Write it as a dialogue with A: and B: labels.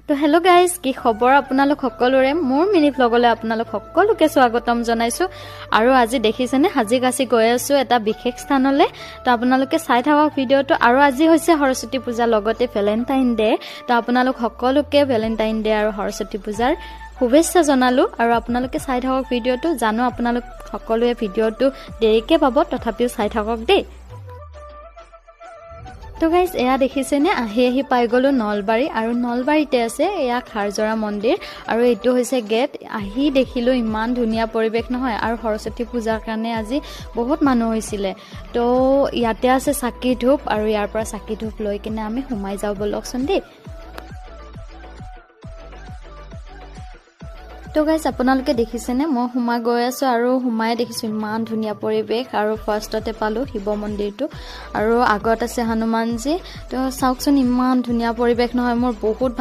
A: তো hello' guys, কি খবৰ আপোনালোক সকলোৰে? মোৰ মিনি ভ্লগলৈ আপোনালোক সকলোকে স্বাগতম জনাইছোঁ। আৰু আজি দেখিছেনে, সাজি কাচি গৈ আছোঁ এটা বিশেষ স্থানলৈ। তো আপোনালোকে চাই থাকক ভিডিঅ'টো। আৰু আজি হৈছে সৰস্বতী পূজা, লগতে ভেলেণ্টাইন ডে'। তো আপোনালোক সকলোকে ভেলেণ্টাইন ডে' আৰু সৰস্বতী পূজাৰ শুভেচ্ছা জনালোঁ। আৰু আপোনালোকে চাই থাকক ভিডিঅ'টো। জানো আপোনালোক সকলোৱে ভিডিঅ'টো দেৰিকৈ পাব, তথাপিও চাই থাকক দেই। তো গাইজ, এয়া দেখিছেনে, আহি আহি পাই গ'লোঁ নলবাৰী। আৰু নলবাৰীতে আছে এয়া খাৰজৰা মন্দিৰ আৰু এইটো হৈছে গেট। আহি দেখিলোঁ ইমান ধুনীয়া পৰিৱেশ নহয়। আৰু সৰস্বতী পূজাৰ কাৰণে আজি বহুত মানুহ হৈছিলে। তো ইয়াতে আছে চাকি ধূপ আৰু ইয়াৰ পৰা চাকি ধূপ লৈ কিনে আমি সোমাই যাওঁ ব'লকচোন দেই। তো গাইজ, আপোনালোকে দেখিছেনে, মই সোমাই গৈ আছোঁ আৰু সোমাই দেখিছোঁ ইমান ধুনীয়া পৰিৱেশ। আৰু ফাৰ্ষ্টতে পালোঁ শিৱ মন্দিৰটো আৰু আগত আছে হনুমানজী। তো চাওকচোন, ইমান ধুনীয়া পৰিৱেশ নহয়, মোৰ বহুত ভাল